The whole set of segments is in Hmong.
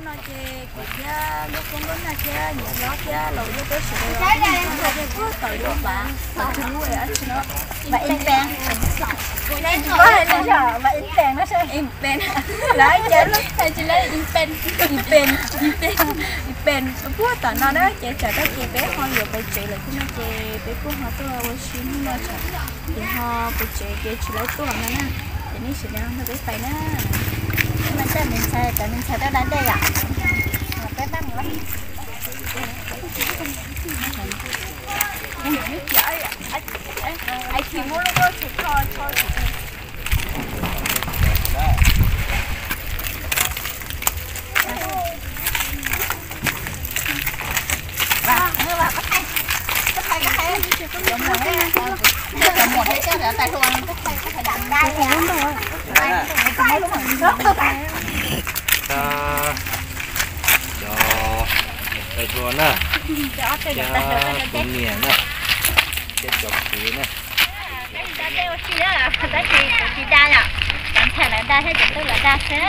Ces kuv thiab lub koob lub nag thiab niam hlob thiab laus yuav tuaj sawv daws los ua dej puag tom lub pas, tom lub dab tsi no, pas Ib Pes, pas Ib Pes no, lawv cas lub thaij tsis lawv Ib Pes, Ib Pes, Ib Pes puag tom no na. Ces tsam tag kis peb ho yuav pais tsev lawm thiab no ces peb kuj ho tuaj ua si hnub no tsam ces ho pais tsev ces tsis lawv tuaj no na. Ces nej sawv daws nrog peb pais na. Peb mam coj me ntxhais, cov me ntxhais tuaj da dej yom. Peb pab mus. Cov niam hluas na, thiab kuv niam na, thiab cov kwv na. Tab sis da dej ua si na, tab sis kuv tsis da yom, cov ntxhais lawv da thiab cov tub lawv da xwb.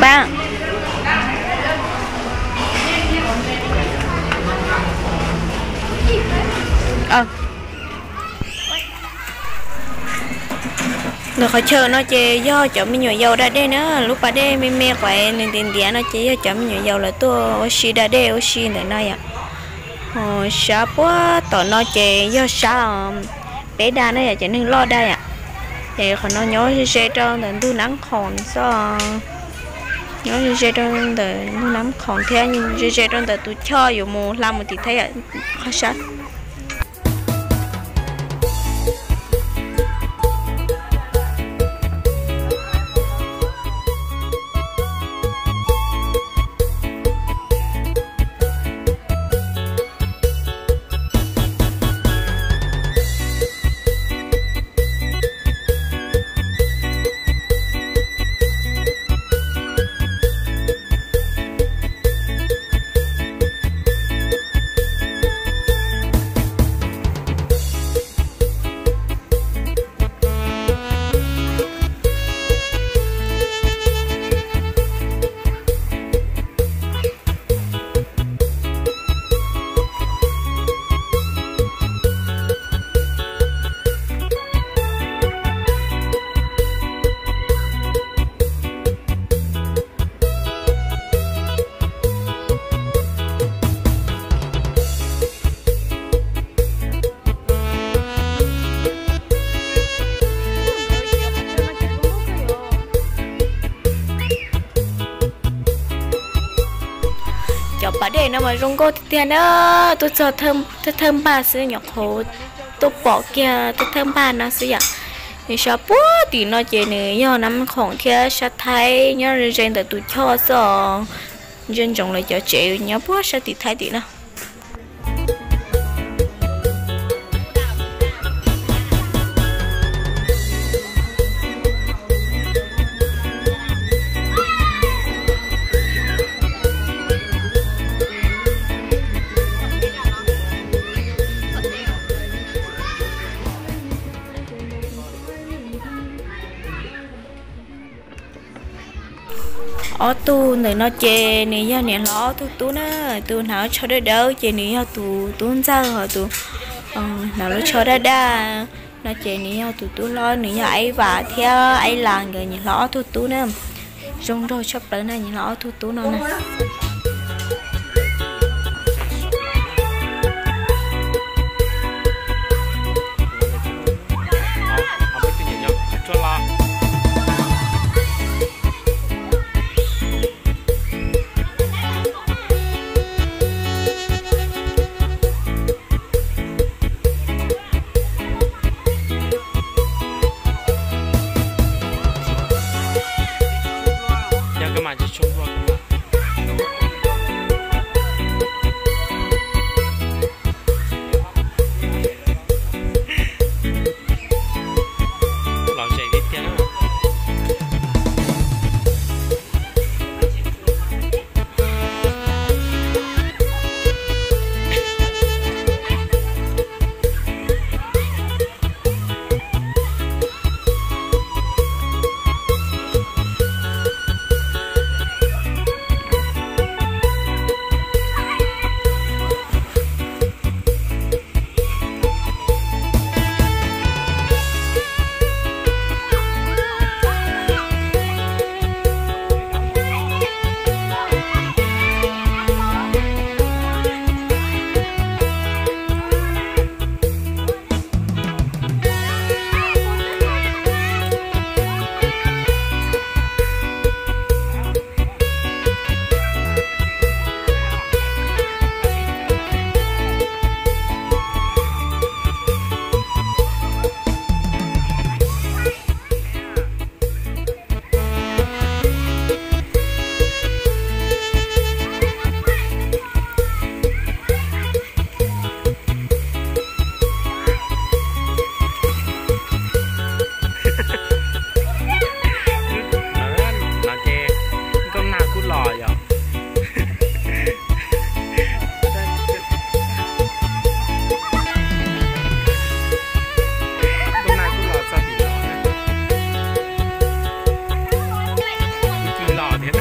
Pab, ntawm qhov chaw no ces yog cov me nyuam yaus da dej na, lub pas dej me me quav nws ntiav ntiav no ces yog cov me nyuam yaus lawv tuaj ua si da dej ua si ntawm no yom. Ho sab puag tom no ces yog sab peb da na yom, cov neeg loj da yom. Ces qhov no nyob ze ze rau ntawm ntug Nab Khoom xwb, nyob ze ze rau ntawm ntug Nab Khoom thiab ze ze rau ntawm tus choj yuav mus hla mus tim Thaib yom, qhov sab. Cov pas dej no mas zoo nkauj tiag tiag na, tuaj txog thawj thawj npag xwb nyuam qhuav tuaj pom kiag thawj thawj npag no xwb yom. Nws sab puag tim no ces nws yog Nab Khoom thiab sab Thaib nyob ze ze ntawm tus choj xwb os. Ntsia ntsoov lawv cov tsev nyob puag sab tim Thaib tim no. Ob tug ntawm no ces nws yog niam hlob ob tug tub na, tus hnav tsho dawb dawb ces nws yog tus tub ntxawg, ho tus hnav lub tsho daj daj no ces nws yog tus tub hlob, nws yog Aib Vam thiab Aib Las nkawd niam hlob ob tug tub na. Zoo nraug tshaj plaws na niam hlob ob tug tub no na. Tshuaj nplua kawg mas. Los ze li tiag. No ces nkauj nag kuj los yom. Nkauj nag kuj los txog tim no na. Kuj cig los thiab.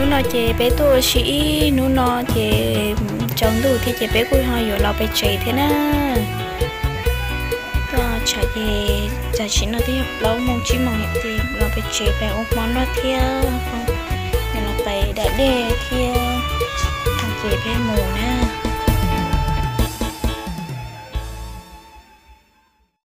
Hnub no ces peb tuaj ua si ib hnub no ces tsaus ntuj thiab ces peb kuj ho yuav los pem tsev thiab na. Tuaj tshav ces tam sim no twb yog plaub moos tsib moos ces los pem tsev pem ua hmo noj thiab, los pem da dej thiab, ces peb mus na.